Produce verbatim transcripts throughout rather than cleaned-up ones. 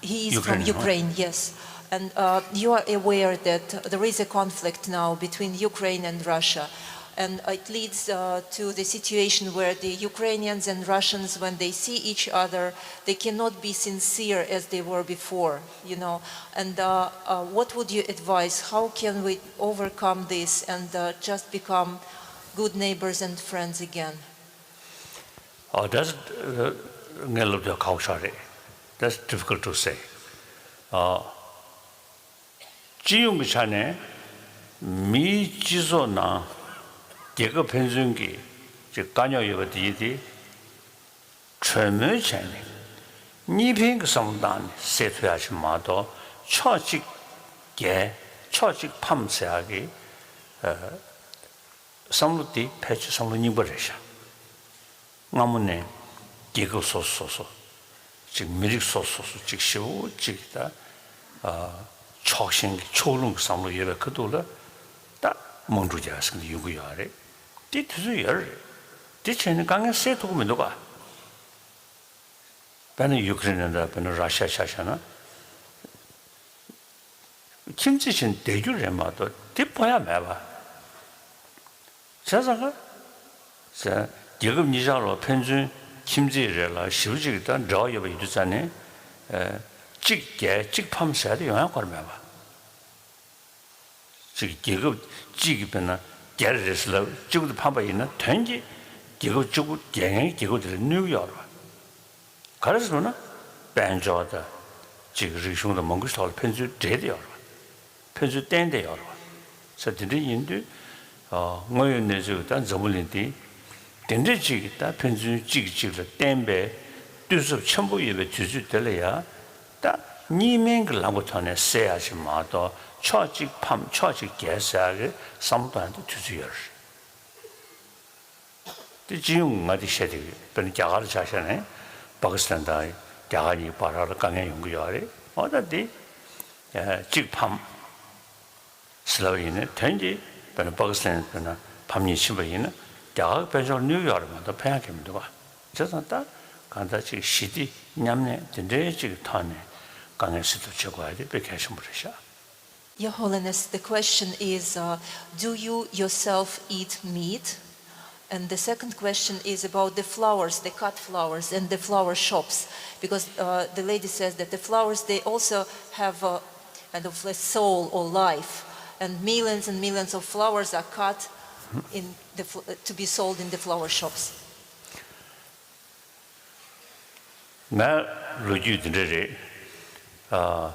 He is from Ukraine, huh? Ukraine, yes. And uh, you are aware that there is a conflict now between Ukraine and Russia. And it leads uh, to the situation where the Ukrainians and Russians, when they see each other, they cannot be sincere as they were before, you know. And uh, uh, what would you advise? How can we overcome this and uh, just become good neighbors and friends again? Oh, that's, uh, ངས་ལབ་དུས་ཁག་པོ་ཞིག་རེད། That's difficult to say. ཨ། སྤྱི་ཡོངས་ཀྱི་ཆ་ནས་མིའི་སྤྱི་ཚོགས་ནང་རྒྱལ་ཁབ་ཕན་ཚུན་གྱི་ཅིག་དཀའ་རྙོག་ཡོད་པ་དེ་དེ་གྲོས་མོལ་བྱས་ནས་གཉིས་ཕན་གྱི་བསམ་བློ་བཏང་ནས་སེལ་ཐུབ་ཡག་ཞིག་མ་གཏོགས། ཕྱོགས་གཅིག་རྒྱལ་ཕྱོགས་གཅིག་ཕམ་ཟེར་ཡག་གི་ཨ། བསམ་བློ་དེ་ཕལ་ཆེར་བསམ་བློ་རྙིང་པ་རེད་ཤག་སྔ་མོ་ནས་རྒྱལ་ཁབ་སོ་སོ་སོ་སོ། ཅིག་མི་རིགས་སོ་སོ་སོ་སོ་ཅིག་ཞེ་པོ་ཅིག་ད། ཕྱོགས་ཞེན་གྱི་ཕྱོགས་ལྷུང་གི་བསམ་བློ་ཡོད་པའི་ཁ་ཐུག་ལ། ད་དམག་འཁྲུག་རྒྱག་ཟེར་གྱི་ཡོང་གི་ཡོད་རེད། དེ་དུས་ཚོད་ཡོད་རེད། དེ་བྱས་ནས་དཀའ་ངལ་སེལ་ཐུབ་ཀྱི་མི་འདུག་ག་དཔེར་ན་ཡུ་ཀེ་རེན་དང་དཔེར་ན་ར་ཤ་ཆ་བཞག་ན། ཁྱིམ་མཚེས་བྱས་ནས་བསྡད་རྒྱུ་རེད་མ་གཏོགས་དེ་སྤོ་ཡག་མེད་པ། བྱས་ཙང་ཀ། རྒྱལ་ཁབ་གཉིས་ཆར་ལ་ཕན་ཚུན་ཁྱིམ་མཚེས་རེད་ལ་ཞེ་པོ་ཅིག་གི་ད་འབྲེལ་བ་ཡོད་པ་ཡིན་དུས་ཙང་ནས། གཅིག་རྒྱལ་གཅིག་ཕམ་ཟེར་དེ་ཡོང་ཡག་སྐོར་མེད་པ། ཅིག་རྒྱལ་ཁབ་གཅིག་གི་དཔེར་ན་རྒྱལ་རེད་ཟེར་ལབ་གཅིག་པུ་དེ་ཕམ་པ་ཡིན་ན་དོན་གྱིས་རྒྱལ་ཁབ་གཅིག་པུ་རྒྱལ་ངན་རྒྱལ་ཁབ་དེ་ལ་གནོད་ཀྱི་ཡོད་རེད་པ། ག་རེ་ཟེར་ན། དཔལ་འབྱོར་དང་། ཅིག་རིག་གཞུང་དང་མང་པོ་ཞིག་ཐོག་ལ་ཕན་ཚུན་འབྲེལ་བསྡད་ཡོད་རེད་པ། ཕན་ཚུན་བརྟེན་བསྡད་ཡོད་རེད་པ། ས་དེ་འདྲ་ཡིན་དུས། དངོས་ཡོད་གནས་ཚུལ་ད་འཛམ་བུ་གླིང་འདི། དེ་འདྲ་ཅིག་ད་ཕན་ཚུན་གཅིག་གིས་གཅིག་ལ་བརྟེན་པའི་བསྟུན་གཟབ་ཆེན་པོ་ཡོད་པའི་དུས་ཚོད་དེ་ལ་ཡ། ད་གཉིས་སྨན་གྱི་ལམ་གྱི་ཐོག་ནས་སེལ་ཡག་ཞིག་མ་གཏོགས་ཕྱོགས་གཅིག་ཕམ་ཕྱོགས་གཅིག་རྒྱལ་ཟེར་ཡག་གི་བསམ་བློ་གཏོང་ཡག་དེ་དུས་ཚོད་ཡོད་རེད། དེ་སྤྱི་ཡོངས་ང་དེ་བཤད་དེ་དཔེར་ན་རྒྱ་གར་ཆ་བཞག་ན་པ་ཀི་སི་ཐན་དང་རྒྱ་གར་གཉིས་བར་ལ་དཀའ་ངལ་ཡོང་གི་ཡོད་རེད། འོ་ད་དེ་གཅིག་ཕམ་ཟེར་ལབ་ཡིན་ན་དོན་གྱིས་དཔེར་ན་པ་ཀི་སི་ཐན་དཔེར་ན་ཕམ་ཉེས་ཕྱིན་པ་ཡིན་ན་རྒྱ་གར་དཔལ་འབྱོར་གནོད་ཡོད་རེད་མ་གཏོགས་ཕན་ཡག་གི་མི་འདུག་ག་བྱས་ཙང་ད་གང་ལྟར་ཅིག་ཞི་བདེ་མཉམ་གནས་དེ་འདྲའི་ཅིག་གི་ཐོག་ནས་དཀའ་ངལ་སེལ་ཐབས་བྱེད་དགོས་ཡ་དེ་དཔེ་གལ་ཆེན་པོ་རེད་ཤག Your Holiness, the question is, uh, do you yourself eat meat? And the second question is about the flowers, the cut flowers, and the flower shops, because uh, the lady says that the flowers, they also have a kind of a soul or life, and millions and millions of flowers are cut in the, to be sold in the flower shops. ངའི་ལོ་རྒྱུས་འདི་འདྲ་རེད། ཨ།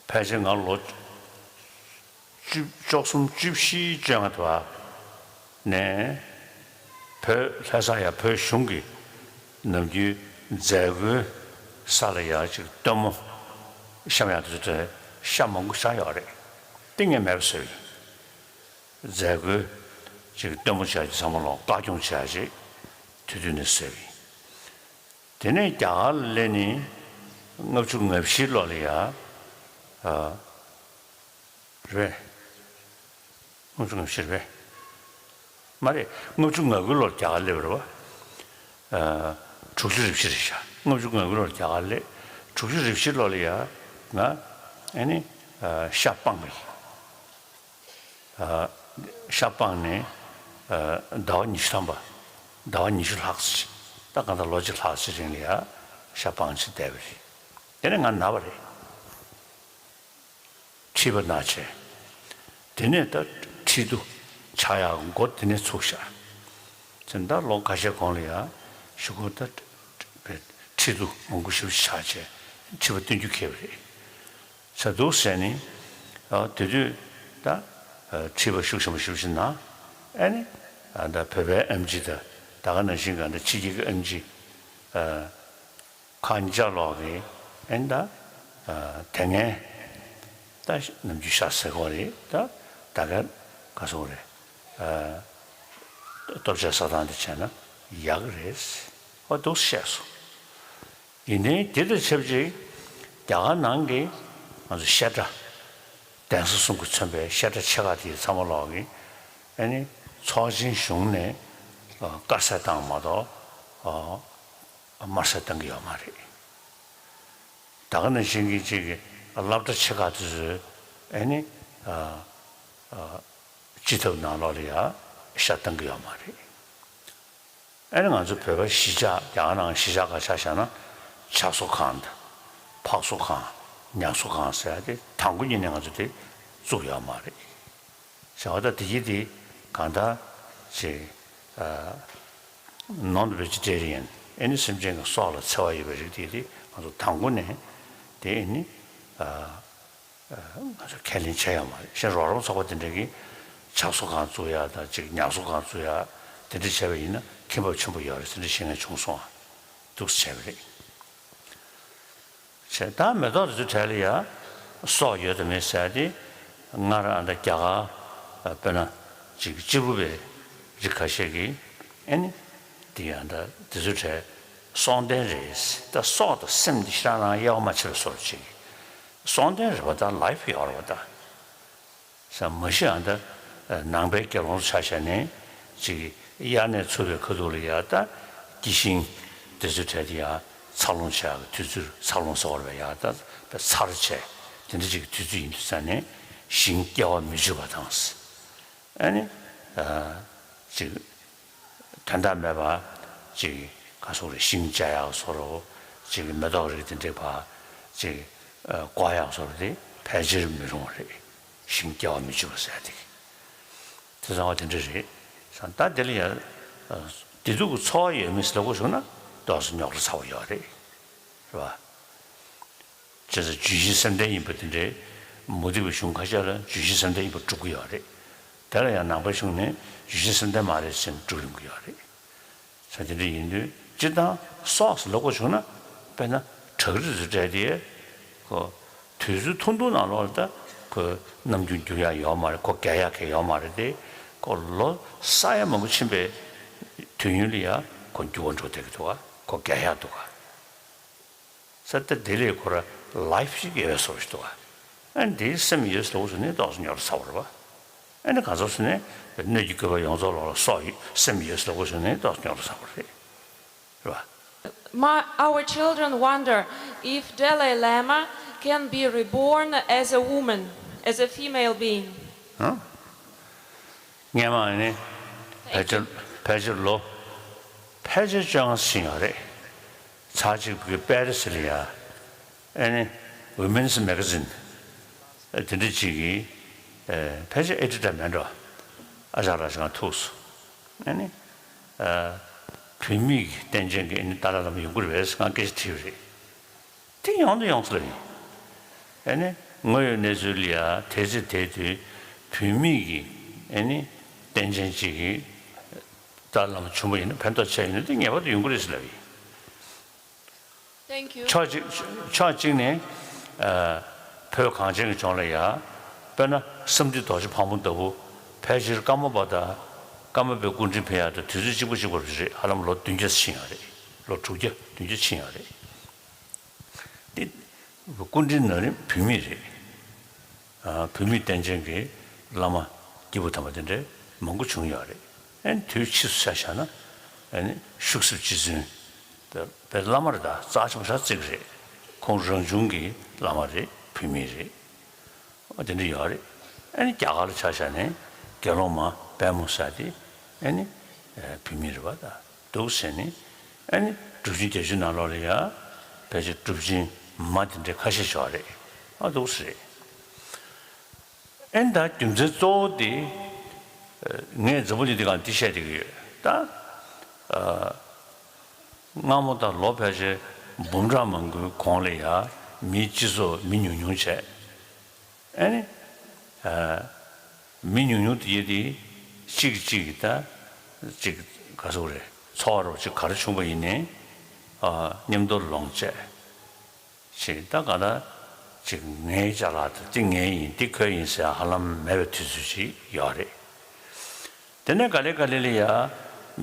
ཕལ་ཆེར་ང་ལོ་བཅུ་བཅུ་གསུམ་བཅུ་བཞི་བཅོ་ལྔ་དུ་བ་ནས་བོད་ལྷ་ས་ཡ་བོད་གཞུང་གི་ནམ་རྒྱུན་མཛད་སྒོའི་ས་ལ་ཡ་ཅིག་སྟོན་མོ་བཤམས་ཡག་དུ་ཤ་མང་པོ་བཞག་ཡོད་རེད། ཏིང་ངེ་མེད་པ་བཟོས་ཡིན། མཛད་སྒོའི་ཅིག་སྟོན་མོ་བྱ་ཅིག་ཚང་མ་ལོག་བཀའ་སྐྱོང་བྱ་ཅིག་དུས་དུས་ནས་ཟེར་བས། དེ་ནས་རྒྱ་གར་ལ་སླེབས་ནས་ལྔ་བཅུ་ང་བཞི་ལོ་ལ་ཡ། རེད། ལྔ་བཅུ་ང་བཞི་རེད། མ་རེད། ལྔ་བཅུ་ང་དགུ་ལོར་རྒྱ་གར་སླེབས་རེད་བ། དྲུག་ཅུ་རེ་བཞི་རེད་ཤག་ལྔ་བཅུ་ང་དགུ་ལོར་རྒྱ་གར་སླེབས། དྲུག་ཅུ་རེ་བཞི་ལོ་ལ་ཡ། ང་ཨ་ནི་ཤ་སྤངས་པ་ཡིན། ཤ་སྤངས་ནས་ཟླ་བ་ཉི་ཤུ་ཐམ་པ། ཟླ་བ་ཉི་ཤུ་ལྷག་ཙམ་ཅིག་ད་གང་ལྟར་ལོ་གཅིག་ལྷག་ཙམ་རིང་ལ་ཡ་ཤ་སྤངས་བྱས་བསྡད་པ་རེད། དེ་ནས་ང་ན་བ་རེད། མཁྲིས་པ་ན་བྱས། དེ་ནས་ད་མཁྲིས་དུ་ཆགས་ཡག་འགོ་དེ་ནས་ཚུགས་ཤག་དེ་ད་ལོ་ཁ་ཤས་གོང་ལ་ཡ་ཞུ་གོ་ད་མཁྲིས་དུ་མང་པོ་ཞིག་ཆགས་བྱས་མཁྲིས་པ་བཏོན་རྒྱུ་ཁེལ་བ་རེད། ས་འདུག་ཟེར་ནས། དེ་དུས་ད་མཁྲིས་པ་ཤུགས་ཆེན་པོ་ཞེ་པོ་ཅིག་ན། ཨ་ནི་ད་བོད་པའི་ཨེམ་ཆི་དང་ད་ག་ནང་བཞིན་ག་འདྲ་ཕྱི་རྒྱལ་གྱི་ཨེམ་ཆི་ཁག་ཉིས་ཆ་ལོག་གིས་ཨ་ནི་ད་དེ་སྔའི་ད་ནམ་རྒྱུན་ཤ་ཟ་གོ་རེད། ད་ད་ག་ག་སོང་རེད། ལྟོ་ཆས་ཟ་སྟངས་དེ་བྱས་ན་ཡག་གི་རེད། ཨོ་འདུག་བཤད་སོང་། ཡིན་ནའི་དེ་དང་ཆབས་ཅིག་རྒྱ་གར་ནང་གི་ང་ཚོ་བཤད་གྲྭ། གདན་ས་གསུམ་གྱིས་མཚོན་པའི་བཤད་གྲྭ་ཆེ་ཁག་དེ་ཚང་མ་ལོག་གིས་ཨ་ནི་ཚོགས་ཆེན་གཞུང་ནས་དཀར་ཟས་བཏང་མ་གཏོགས་དམར་ཟས་བཏང་གི་ཡོད་མ་རེད། ད་ག་ནང་བཞིན་གྱི་ཅིག་གི་སློབ་གྲྭ་ཆེ་ཁག་དེ་ཚོས་ཨེ་ནི་ཨ་ཨ་སྤྱི་ཐབ་ནང་ལོགས་ལ་ཡ་ཤ་བཏང་གི་ཡོད་མ་རེད། ཨེ་ནི་ང་ཚོ་བོད་པ་གཞིས་ཆགས་རྒྱ་གར་ནང་གཞིས་ཆགས་ཁག་ཆ་བཞག་ན་ཆབ་གསོ་ཁང་དང་ཕག་གསོ་ཁང་ཉ་གསོ་ཁང་ཟེར་ཡ་དེ་དང་པོ་ཉིད་ནས་ང་ཚོ་དེ་བཙུགས་ཡོད་མ་རེད། བྱ་བ་ད་དེ་ཡིན་དེ་གང་ལྟར་ཅིག་ཨ་non vegetarian ཨེ་ནི་སེམས་ཅན་གྱི་སྲོག་ལ་འཚེ་བ་ཡོད་པའི་རིགས་དེ་དེ་ང་ཚོ་དང་པོ་ནས་དེ་ཨེ་ནི་ཨ་ཨ་ང་ཚོ་ཁས་ལེན་བྱས་ཡོད་མ་རེད། གཞན་རོགས་རམ་ཚོགས་པ་དེ་འདྲ་གིས་ཆབ་གསོ་ཁང་བཙུགས་ཡ་དང་ཅིག་ཉ་གསོ་ཁང་བཙུགས་ཡ་དེ་འདྲ་བྱས་པ་ཡིན་ན་ཁྱད་པར་ཆེན་པོ་ཡོད་རེད་ཟེར་འདྲ་བཤད་མཁན་བྱུང་སོང་ཨ། འདུག་སེ་བྱས་པ་རེད། བྱས་ད་མེ་ཏོག་དེ་ཚོའི་གྲས་ལ་ཡ་སྲོག་ཡོད་དམ་མེད་ཟེར་ཏེ་སྔར་ཨ་ད་རྒྱ་གར་དཔེར་ན་ཅིག་གཅེར་བུ་པའི་རིགས་ཁ་ཤས་ཀྱིས་ཨེ་ནི་དེ་ཡ་ད་དེ་ཚོའི་གྲས་སྲོག་ལྡན་རེད། ད་སྲོག་དང་སེམས་དེ་ཤ་རང་དབྱེ་བ་མ་ཕྱེ་བའི་བཟོ་འདྲ་ཅིག་སྲོག་ལྡན་རེད་པ། ད་life ཡོད་རེད་པ་ད། ས་མ་གཞི་ཨ་ད་ནང་པའི་དགེ་སློང་ཆ་བཞག་ནས་ཅིག་དབྱར་གནས་ཚུགས་པའི་ཁ་ཐུག་ལ་ཡ་ད་སྐྱེ་ཤིང་དེ་ཚོའི་གྲས་དེ་ཡ་འཚར་ལོངས་བྱ་གི་དུས་ཚོད་འཚར་ལོངས་ཟེར་བ་རེད་པ། ཡ་ད་དཔེ་ཚར་བྱས་དེ་འདྲ་ཅིག་གི་དུས་ཚོད་ཡིན་དུས་ཙང་ནས་ཞིང་སྐྱེ་བ་མི་འཇུག་པ་དང་། ཨ་ནི་ཨ་ཅིག་དོན་དག་མེད་པ་ཅིག་ག་སོགས་རེད། ཤིང་བཅག་ཡག་བཟོ་འདྲ་ཅིག་མེ་ཏོག་རིགས་དེ་འདྲ་བ་ཅིག་ཨ་བཀོག་ཡག་བཟོ་འདྲ་དེ་ཕལ་ཆེར་མི་རུང་བ་རེད། ཞིང་སྐྱེ་བ་མི་འཇུག་པ་ཟེར་ཡ་དེ་གི་དེ་ཚང་བ་དེ་འདྲ་རེད། ད་དེ་ལ་ཡ་བདེ་སྡུག་གི་ཚོར་བ་ཡོད་མེད་ལབ་དགོས་བྱུང་ན་ཏོག་ཙམ་རྙོག་དྲ་ཚ་བོ་ཡོད་རེད། རེད་པ། བྱས་ཙང་ལྗོན་ཤིང་སེམས་ལྡན་ཡིན་པ་དེ་འདྲའི་མུ་སྟེགས་པའི་གཞུང་ཁ་ཤས་ལ་ལྗོན་ཤིང་སེམས་ལྡན་ཡིན་པ་སྒྲུབ་ཀྱི་ཡོད་རེད། དེ་ལ་ཡང་ནང་པའི་གཞུང་ནས་ལྗོན་ཤིང་སེམས་ལྡན་མ་རེད་ཟེར་ནས་སྒྲུབ་ཡོང་གི་ཡོད་རེད། ས་དེ་འདྲ་ཡིན་དུས་སྤྱིར་བཏང་སྲོག་ཟེར་ལབ་དགོས་བྱུང་ན་དཔེར་ན་བྲག་རི་ཚོ་བྲལ་དེ་ཁོ་དུས་ཚོད་ཐུང་ཐུང་ནང་ལོགས་ལ་ད་ཁོ་ནམ་རྒྱུན་འགྱུར་ཡག་ཡོད་མ་རེད། ཁོ་རྒས་ཡག་གི་ཡོད་མ་རེད་དེ། ཁོ་ལོ་ས་ཡ་མང་པོ་ཕྱིན་པའི་དུས་ཡུན་ལ་ཡ་ཁོ་འགྱུར་བ་འགྲོ་བསྡད་ཀྱི་འདུག་ག་ཁོ་རྒས་ཡག་འདུག་ག་ས་ད་དེ་ལས་ཁོ་ར་life ཞིག་ཡོད་པའི་བཟོ་ཞིག་འདུག་ག་ཨ་འདིའི་སེམས་ཡོད་ཟེར་བ་ཚོ་ནི་ཏོག་ཙམ་རྙོག་དྲ་ཚ་བོ་རེད་པ། ཨ་ནི་གང་ཟག་ཚོ་ནི་སྣོད་ཀྱི་བཀོད་པ་ཡོངས་རྫོགས་ལོག་ལ་སྲོག་ཡོད་སེམས་ཡོད་ཟེར་བ་ཚོ་ནི་ཏོག་ཙམ་རྙོག་དྲ་ཚ་བོ་རེད། རེད་པ། My, our children wonder if Dalai Lama can be reborn as a woman, as a female being. ཧ། སྔས་མ་ནི་ཕལ་ཆེར་ཕལ་ཆེར་ལོ་ཕལ་ཆེར་བཅོ་ལྔ་ཕྱིན་ཡོད་རེད། ཚར་གཅིག་གི་པེ་རི་སི་ལ་ཡ་ཨ་ནི་Women's Magazine དེ་འདྲ་ཅིག་གིས་ཨ་ཕལ་ཆེར་ཨེ་ཌི་ཊར་མེད་འགྲོ། ཨ་ཅག་ལགས་ཅིག་ང་ཐུག་སོང་། ཨ་ནི་ཨ་བུད་མེད་ཀྱི་རྟེན་ཅན་གྱི་ཨ་ནི་ཏཱ་ལའི་བླ་མ་ཡོང་གི་རེད་པས་ང་སྐད་ཆ་དྲིས་པ་རེད། དེ་ཡོང་དུ་ཡོང་ཚུལ་ཡིན། ཨ་ནི་དངོས་ཡོད་གནས་ཚུལ་ལ་ཡ་དེ་ཚེ་དེ་དུས་བུད་མེད་ཀྱི་ཨ་ནི་རྟེན་ཅན་གཅིག་གིས་ཏཱ་ལའི་བླ་མ་བྱུང་བ་ཡིན་ན་ཕན་ཐོགས་ཆེ་ཡིན་ན་དེ་ངེས་པར་དུ་ཡོང་གི་རེད་ཟེར་ལབ་ཡིན། Thank you. ཕྱོགས་གཅིག་ཕྱོགས་གཅིག་ནས་ཨ་བོད་གངས་ཅན་གྱི་ལྗོངས་ལ་ཡ་དཔེར་ན་སེམས་རྒྱུད་རྡོ་རྗེ་ཕག་མོ་ལྟ་བུ་ཕལ་ཆེར་ཀརྨ་པ་དང་ཀརྨ་པའི་སྐུ་ཕྲེང་ཕེབས་ཡག་དང་དུས་ཚོད་གཅིག་པ་གཅིག་པ་རེད། ཧ་ལམ་ལོ་བདུན་བརྒྱ་ཕྱིན་ཡོད་རེད། ལོ་དྲུག་བརྒྱ་བདུན་བརྒྱ་ཕྱིན་ཡོད་རེད། དེ་སྐུ་ཕྲེང་ན་རིམ་བུད་མེད་རེད། ཨ་བུད་མེད་རྟེན་ཅན་གྱི་བླ་མ་སྐྱེས་བུ་དམ་པ་དེ་འདྲ་མང་པོ་བྱུང་ཡོད་རེད། ཨ་ནི་དུས་ཕྱིས་སུ་ཆ་བཞག་ན་ཨ་ནི་ཤུག་གསེབ་རྗེ་བཙུན་དཔེ་བླ་མ་རེད། ད་རྩ་ཆེན་པོ་ཞེ་དྲག་བརྩི་གི་རེད། ཁོང་རང་བྱུང་གི་བླ་མ་རེད། བུད་མེད་རེད། ཨ་དེ་འདྲ་ཡོད་རེད། ཨ་ནི་རྒྱ་གར་ལ་ཆ་བཞག་ནས་དགེ་སློང་མ་དཔལ་མོ་ཟེར་དེ་ཨ་ནི་བུད་མེད་རེད་པ། ད་འདུག་ཟེར་ནས་ཨ་ནི་གྲུབ་ཆེན་བརྒྱད་ཅུའི་ནང་ལོགས་ལ་ཡ་ཕལ་ཆེར་གྲུབ་ཆེན་མ་དེ་འདྲ་ཁ་ཤས་ཡོད་རེད། ཨ་འདུག་ཟེར། ཨ་ནི་ད་རྒྱུ་མཚན་གཙོ་བོ་དེ་ངས་འཛམ་བུ་གླིང་འདི་སྒང་འདི་བཤད་བསྡད་ཀྱི་ཡོད། ད་སྔ་མོ་དང་ལོ་ཕལ་ཆེར་འབུམ་ཕྲག་མང་པོའི་གོང་ལ་ཡ་མིའི་སྤྱི་ཚོགས་མི་ཉུང་ཉུང་བྱས། ཨ་ནི་ཨ་མི་ཉུང་ཉུང་དེ་ཡོད་དེ་གཅིག་གིས་གཅིག་གིས་ད་གཅིག་ག་ཟེར་དགོས་རེད། འཚོ་བ་རོགས་གཅིག་ག་རེ་བྱུང་བ་ཡིན་ནའི་ཨ་མཉམ་དུ་ལོངས་སྤྱད་ཅིག་ད་ག་ད་ཅིག་ངའི་ཅ་ལག་དང་འདི་ངའི་ཡིན་འདི་ཁོའི་ཡིན་ཟེར་ཧ་ལམ་མེད་པའི་དུས་ཚོད་ཅིག་ཡོད་རེད། དེ་ནས་ག་ལེ་ག་ལེ་ལ་ཡ་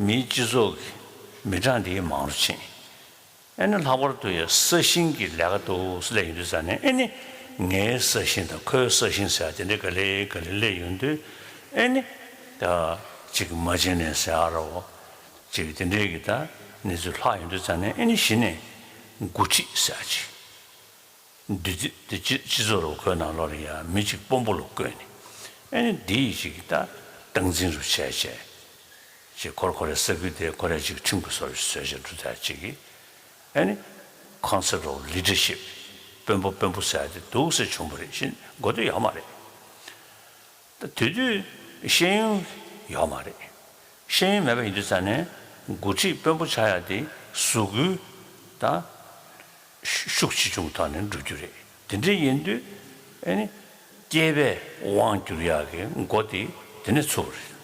མིའི་སྤྱི་ཚོགས་ཀྱི་མི་གྲངས་དེ་མང་རུ་ཕྱིན། ཨེ་ནི་ལྷག་པར་དུ་ཡ་ས་ཞིང་གི་ལས་ཀ་འདུག་སླེབས་ཡོང་དུས་ཙ་ནས་ཨེ་ནི་ངའི་ས་ཞིང་དང་ཁོའི་ས་ཞིང་ཟེར་དེ་འདྲའི་ག་ལེ་ག་ལེ་སླེབས་ཡོང་དུས་ཨེ་ནི་ད་ཅིག་མ་བྱན་ནས་ཟེར་ཨ་རོ་ཅིག་དེ་འདྲའི་གི་ད་གནས་ཚུལ་ལྷག་ཡོང་དུས་ཙ་ནས་ཨེ་ནི་གཞི་ནས་འགོ་ཁྲིད་ཟེར་ཅིག་འདུས་སྡེ་དེ་སྤྱི་སྤྱི་ཚོགས་རུ་བཀོད་ནང་ལོགས་ལ་ཡང་མི་གཅིག་དཔོན་པོ་རུ་བཀོད་ནས། ཨེ་ནི་འདི་ཡི་ཅིག་ད་སྟངས་འཛིན་རུ་བྱས་བྱས། ཅིག་ཁོར་ཁོ་རའི་ས་ཁུལ་དེ་ཁོ་རའི་ཅིག་ཁྲིམས་ཀྱི་སོར་བཟོས་བྱས་འགྲོ་ཐལ་ཅིག་གིས། ཨེ་ནི་concept of leadership། དཔོན་པོ་དཔོན་པོ་ཟེར་ཡ་དེ་འདུག་སེ་བྱུང་བ་རེད། གཞན་གོ་ཐོས་ཡོད་མ་རེད། ད་དེ་དུས་ཤེས་ཡོན་ཡོད་མ་རེད། ཤེས་ཡོན་མེད་པ་ཡིན་དུས་ཙང་ནས་འགོ་ཁྲིད་དཔོན་པོ་ཆགས་ཡ་དེ་གཟུགས་པོའི་ད་ཤུགས་ཆེ་ཆུང་གི་ཐོག་ནས་འགྲོ་རྒྱུ་རེད། དེ་འདྲ་ཡིན་དུས་ཨེ་ནི་སྐྱེས་པས་དབང་བསྒྱུར་ཡག་གི་འགོ་དེ་དེ་ནས་ཚུགས་པ་རེད།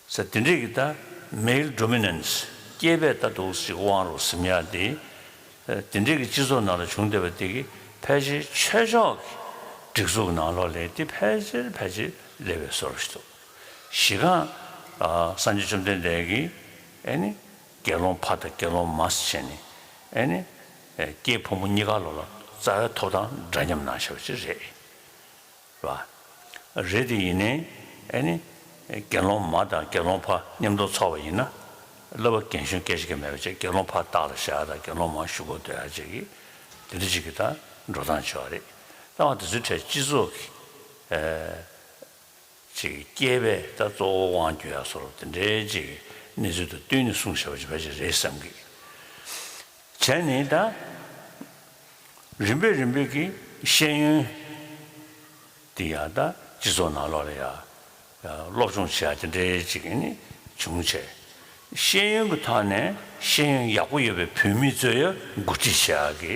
ས་དེ་འདྲས་ཀྱི་ད་male dominance། སྐྱེས་པས་ད་འདུག་ཅིག་དབང་རུ་ཟིན་ཡ་དེ། ཨ། དེ་འདྲས་ཀྱི་སྤྱི་ཚོགས་ནང་ལ་བྱུང་བསྡད་པ་དེ་གིས་ཕལ་ཆེར་ཆོས་ཕྱོགས་ཀྱི་སྒྲིག་འཛུགས་ནང་ལོགས་ལ་དེ་ཕལ་ཆེར་ཕལ་ཆེར་སླེབས་པའི་བཟོ་འདྲ་ཞིག་འདུག་གཞི་གང་། ཨ། སངས་རྒྱས་བཅོམ་ལྡན་འདས་ཀྱིས་ཨེ་ནི་དགེ་སློང་ཕ་དང་དགེ་སློང་མ་ཟེར་བྱས་ནས། ཨེ་ནི་ཨེ་སྐྱེས་ཕོ་མོ་གཉིས་ཀ་ལོགས་ལ་རྩ་བའི་ཐོབ་ཐང་འདྲ་མཉམ་གནང་བཞག་པ་ཅིག་རེད། རེད་དེ་ཡིན་ནའི་ཨེ་ནི་དགེ་སློང་མ་དང་དགེ་སློང་ཕ་མཉམ་དུ་ཚོགས་པ་ཡིན་ན། བསླབ་པ་རྒན་གཞོན་སྐད་ཆ་གང་མེད་པ་བྱས། དགེ་སློང་ཕ་ལྟག་ལ་བཞག་དང་དགེ་སློང་མ་གཞུག་གུ་སྡོད་ཡ་ཅིག་གིས་དེ་འདྲ་ཅིག་གི་ད་འགྲོ་སྟངས་བྱས་པ་རེད། ད་བ་དེ་ཚོའི་གྲས་སྤྱི་ཚོགས་ཀྱི་ཨེ་ཅིག་སྐྱེས་པས་ད་གཙོ་བོ་དབང་བསྒྱུར་ཡ་བཟོ་འདྲ་དེ་འདྲའི་ཅིག་གནས་ཚུལ་དང་བསྟུན་ནས་གསུངས་བཞག་པ་ཅིག་ཕལ་ཆེར་རེད་བསམ་གི། བྱས་ནས་ད་རིམ་པས་རིམ་པས་ཀྱིས་ཤེས་ཡོན་དེ་ཡང་ད་སྤྱི་ཚོགས་ནང་ལོགས་ལ་ཡང་སློབ་སྦྱོང་བྱེད་ཡ་དེ་འདྲའི་ཅིག་ནི་བྱུང་བྱས། ཤེས་ཡོན་གྱི་ཐོག་ནས་ཤེས་ཡོན་ཡག་པོ་ཡོད་པའི་བུད་མེད་ཚོ་ཡང་འགོ་ཁྲིད་བྱེད་ཡ་གི་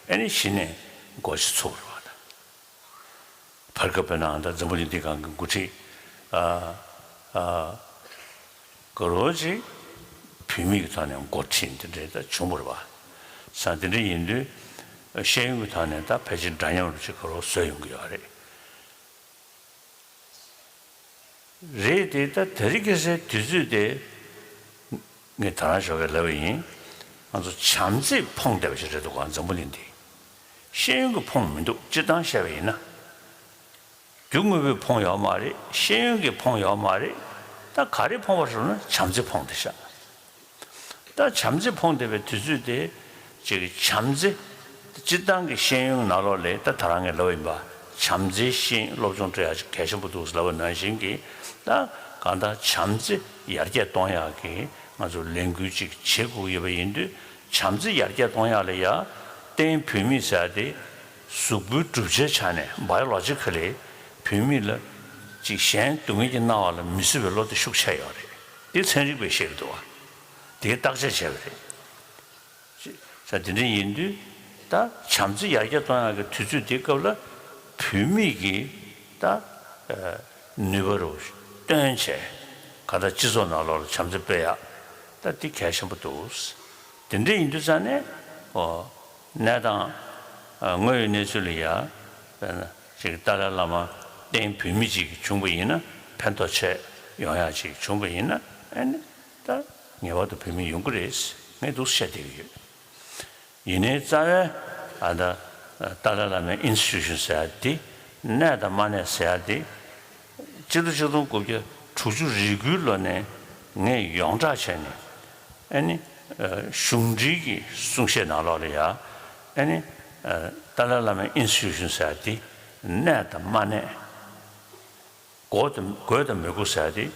ཨེ་ནི་གཞི་ནས་འགོ་ཞིག་ཚུགས་པ་རེད་བ་ད། བར་སྐབས་པའི་ནང་ད་འཛམ་བུ་གླིང་འདི་སྒང་གི་འགོ་ཁྲིད་ཨ་ཨ་ག་རོ་ཅིག་བུད་མེད་ཀྱི་ཐོག་ནས་འགོ་ཁྲིད་འདི་འདྲའི་ད་བྱུང་བ་རེད་བ། ས་འདི་འདྲ་ཡིན་དུས་ཤེས་ཡོན་གྱི་ཐོག་ནས་ད་ཕལ་ཆེར་འདྲ་མཉམ་རུ་ཅིག་ག་རོ་བཟོས་ཡོང་གི་ཡོད་རེད། རེད་དེ་ད་དེ་རིང་ཁ་སང་དུས་ཚོད་དེ་ངས་ད་རང་ཞོགས་ཀས་ལབ་པ་ཡིན། ང་ཚོ་བྱམས་བརྩེས་ཕོངས་བསྡད་པ་ཞིག་རེད་འདུག་ག་འཛམ་བུ་གླིང་འདི། ཤེས་ཡོན་གྱིས་ཕོངས་མི་འདུག་སྤྱིར་བཏང་བཤད་པ་ཡིན་ན། རྒྱུ་དངོས་པོས་ཕོངས་ཡོད་མ་རེད། ཤེས་ཡོན་གྱིས་ཕོངས་ཡོད་མ་རེད། ད་ག་རེ་ཕོངས་པ་རེད་ཟེར་ན་བྱམས་བརྩེས་ཕོངས་བསྡད་ཤག་ད་བྱམས་བརྩེས་ཕོངས་བསྡད་པའི་དུས་ཚོད་དེ། ཅིག་བྱམས་བརྩེ། སྤྱིར་བཏང་གི་ཤེས་ཡོན་ནང་ལོགས་ལ་ད་ད་རང་ངས་ལབ་པ་ཡིན་པ། བྱམས་བརྩེའི་ཤེས་ཡོན་སློབ་སྦྱོང་སྤྲད་ཡག་ཅིག་གལ་ཆེན་པོ་འདུག་ཟེར་ལབ་པ་ནང་བཞིན་གྱི། ད་གང་ལྟར་བྱམས་བརྩེ་ཡར་རྒྱས་གཏོང་ཡག་གི་ང་ཚོ་ལས་འགུལ་ཅིག་བྱེད་དགོས་ཡོད་པ་ཡིན་དུས། བྱམས་བརྩེ་ཡར་རྒྱས་གཏོང་ཡག་ལ་ཡ། རྟེན་བུད་མེད་ཟེར་ཡ་དེ་གཟུགས་པོའི་གྲུབ་ཆའི་ཆ་ནས་biologically བུད་མེད་ལ་ཅིག་གཞན་སྡུག་བསྔལ་གྱིས་མནར་བ་ལ་མི་བཟོད་པའི་བློ་དེ་ཤུགས་ཆེ་ཡོད་རེད། དེ་ཚན་རིག་པས་བཤད་ཀྱི་འདུག་བ། དེ་བརྟག་དཔྱད་བྱས་པ་རེད། ས་དེ་འདྲ་ཡིན་དུས་ད་བྱམས་བརྩེ་ཡར་རྒྱས་གཏོང་ཡག་གི་དུས་ཚོད་འདིའི་སྐབས་ལ་བུད་མེད་ཀྱིས་ད་ནུས་པ་རུ་བཏོན་བྱས། ག་ད་སྤྱི་ཚོགས་ནང་ལོགས་ལ་བྱམས་བརྩེ་སྤེལ་ཡག་ད་འདི་གལ་ཆེན་པོ་འདུག་དེ་འདྲ་ཡིན་དུས་ཙང་ནས་ཨོ་གནས་སྟངས་དངོས་ཡོད་གནས་ཚུལ་ལ་ཡ་དཔེར་ན་ཅིག་ཏཱ་ལའི་བླ་མ་རྟེན་བུད་མེད་ཅིག་བྱུང་བ་ཡིན་ན་ཕན་ཐོགས་ཆེ་ཡོང་ཡག་ཅིག་བྱུང་བ་ཡིན་ན་ཨ་ནི་ད་ངེས་པར་དུ་བུད་མེད་ཡོང་གི་རེད། ངས་འདུག་བཤད་བསྡད་ཀྱི་ཡོད། ཡིན་ནའི་རྩ་བའི་ཨ་ད་ཏཱ་ལའི་བླ་མའི་institution་ཟེར་ཡ་དེ་གནས་དང་མ་གནས་ཟེར་ཡ་དེ་ཆིག་སྟོང་དགུ་བརྒྱ་དྲུག་ཅུ་རེ་དགུའི་ལོ་ནས་ངས་ཡོངས་གྲགས་བྱས་ནས་ཨ་ནི་གཞུང་འབྲེལ་གྱི་གསུང་བཤད་ནང་ལོགས་ལ་ཡ་ཨ་ནི་ཏཱ་ལའི་བླ་མའི་institution་ཟེར་ཡ་དེ་གནས་དང་མ་གནས་དགོས་དང་དགོས་དང་མི་དགོས་ཟེར་ཡ་དེ་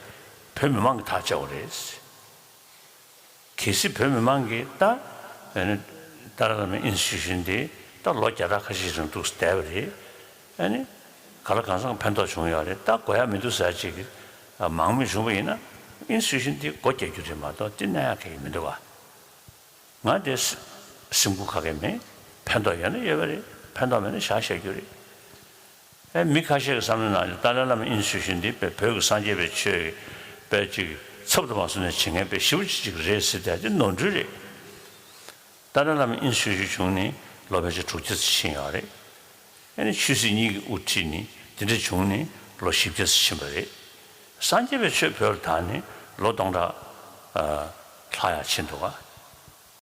བོད་མི་མང་གིས་ཐག་བཅད་པ་རེད། གལ་སྲིད་བོད་མི་མང་གིས་ད་ཨ་ནི་ཏཱ་ལའི་བླ་མའི་institution་འདི་ད་ལོ་བརྒྱ་ཕྲག་ཁ་ཤས་རིང་འདུག་བསྡད་པ་རེད། ཨ་ནི་ག་ལ་གང་འཚམ་ཕན་ཐོགས་བྱུང་ཡོད་རེད། ད་དགོས་ཡག་མི་འདུག་ཟེར་ཅིག་གི་མང་མོས་བྱུང་བ་ཡིན་ན་institution་འདི་སྒོ་རྒྱག་རྒྱུ་རེད་མ་གཏོགས་འདི་གནས་ཡག་གི་མི་འདུག་ག་ང་དེ་སེམས་ཁུར་ག་གེ་མེད། ཕན་ཐོགས་ཡོད་ན་ཡོད་པ་རེད། ཕན་ཐོགས་མེད་ན་བཞག་བཞག་རྒྱུ་རེད། ཨེ་མི་ཁ་ཤས་ཀྱི་བསམ་བློའི་ནང་ལ་ཏཱ་ལའི་བླ་མ་institution་འདི་དཔེ་བོད་ཀྱི་སངས་རྒྱས་པའི་ཆོས་ཀྱི་དཔེ་ཅིག་ཚབ་ཏུ་མ་སོང་ནས་བྱེད་མཁན་དཔེ་ཞེ་པོ་ཅིག་རེད་ཟེར་ཏེ་འདི་ནོར་འཁྲུལ་རེད། ཏཱ་ལའི་བླ་མ་institution་བྱུང་ནས་ལོ་ཕལ་ཆེར་དྲུག་བརྒྱ་ཙམ་ཕྱིན་ཡོད་རེད། ཨེ་ནི་ཆོས་སྲིད་གཉིས་ཀྱིས་དབུ་ཁྲིད་ནས་དེ་འདྲ་བྱུང་ནས་ལོ་བཞི་བརྒྱ་ཙམ་ཕྱིན་པ་རེད། སངས་རྒྱས་པའི་ཆོས་བོད་ལ་དར་ནས་ལོ་སྟོང་ཕྲག་ཨ་ལྷག་ཡག་ཕྱིན་འདུག་ག